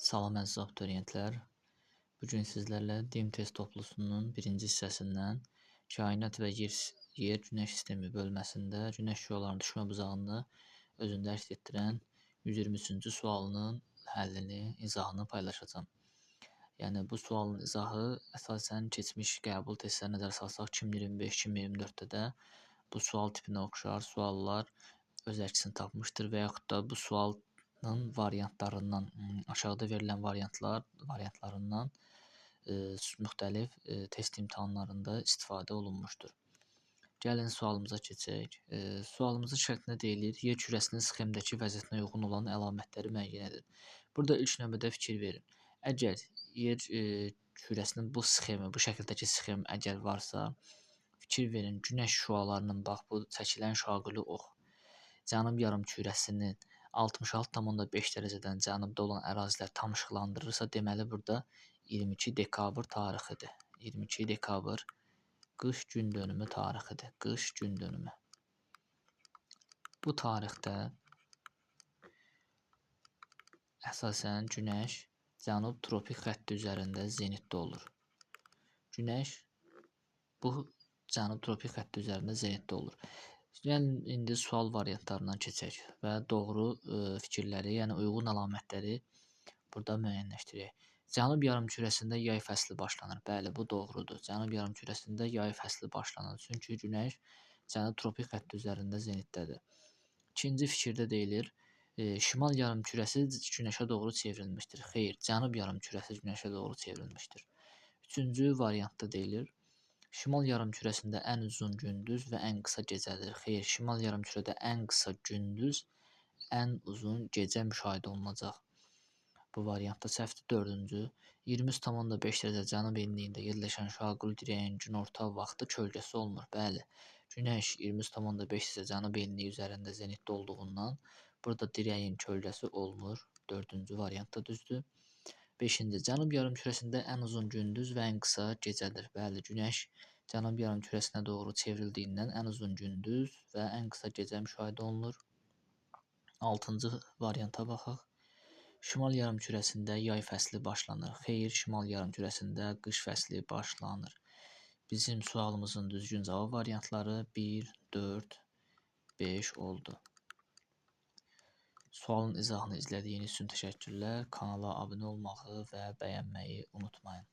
Salam əziz abituriyentlər. Bu gün sizlərlə DİM test toplusunun birinci hissəsindən Kainat və Yer Günəş sistemi bölməsində Günəş şüalarının düşmə buzağını özündə əks etdirən 123-cü sualının həllini, izahını paylaşacağam. Yəni bu sualın izahı əsasən keçmiş qəbul testlərinə nəzər salsaq 2025-2024-də də bu sual tipinə oxşar suallar öz əksini tapmışdır və yaxud da bu sual variantlarından, aşağıda verilən variantlarından müxtəlif test imtahanlarında istifadə olunmuşdur. Gəlin sualımıza keçək. Sualımızın şərtində deyilir, yer kürəsinin sxemdəki vəziyyətinə uyğun olan əlamətləri müəyyən edin. Burada ilk növbədə fikir verin. Əgər yer kürəsinin bu sxemi, bu şəkildəki sxem əgər varsa, fikir verin, günəş şüalarının, bax bu çəkilən şaquli ox, cənub yarımkürəsinin 66,5 dərəcədən cənubda olan ərazilər tam işıqlandırırsa, deməli burada 22 dekabr tarixidir. 22 dekabr qış gün dönümü tarixidir. Qış gün dönümü. Bu tarixdə əsasən günəş cənub tropik xətti üzərində zenitdə olur. Günəş bu cənub tropik xətti üzərində zenitdə olur. Gəlin indi sual variantlarından keçək və doğru fikirləri, yəni uyğun əlamətləri burada müəyyənləşdirək. Cənub yarımkürəsində yay fəsli başlanır. Bəli, bu doğrudur. Cənub yarımkürəsində yay fəsli başlanır. Çünki günəş cənub tropik xətti üzərində zenitdədir. İkinci fikirdə deyilir, şimal yarımkürəsi günəşə doğru çevrilmişdir. Xeyr, cənub yarımkürəsi günəşə doğru çevrilmişdir. Üçüncü variantda deyilir, şimal yarımkürəsində ən uzun gündüz və ən qısa gecədir. Xeyr, şimal yarımkürədə ən qısa gündüz, ən uzun gecə müşahidə olunacaq. Bu variantda səhvdir. Dördüncü, 23,5 dərəcə cənub enliyində yerləşən şaquli dirəyin günorta vaxtı kölgəsi olmur. Bəli, günəş 23,5 dərəcə cənub enliyi üzərində zenitdə olduğundan burada dirəyin kölgəsi olmur. Dördüncü variant da düzdür. Beşinci, cənub yarımkürəsində ən uzun gündüz və ən qısa gecədir. Bəli, günəş cənub yarımkürəsinə doğru çevrildiyindən ən uzun gündüz və ən qısa gecə müşahidə olunur. Altıncı varianta baxaq. Şimal yarımkürəsində yay fəsli başlanır. Xeyr, şimal yarımkürəsində qış fəsli başlanır. Bizim sualımızın düzgün cavab variantları 1, 4, 5 oldu. Sualın izahını izlədiyiniz üçün təşəkkürlər. Kanala abunə olmağı və bəyənməyi unutmayın.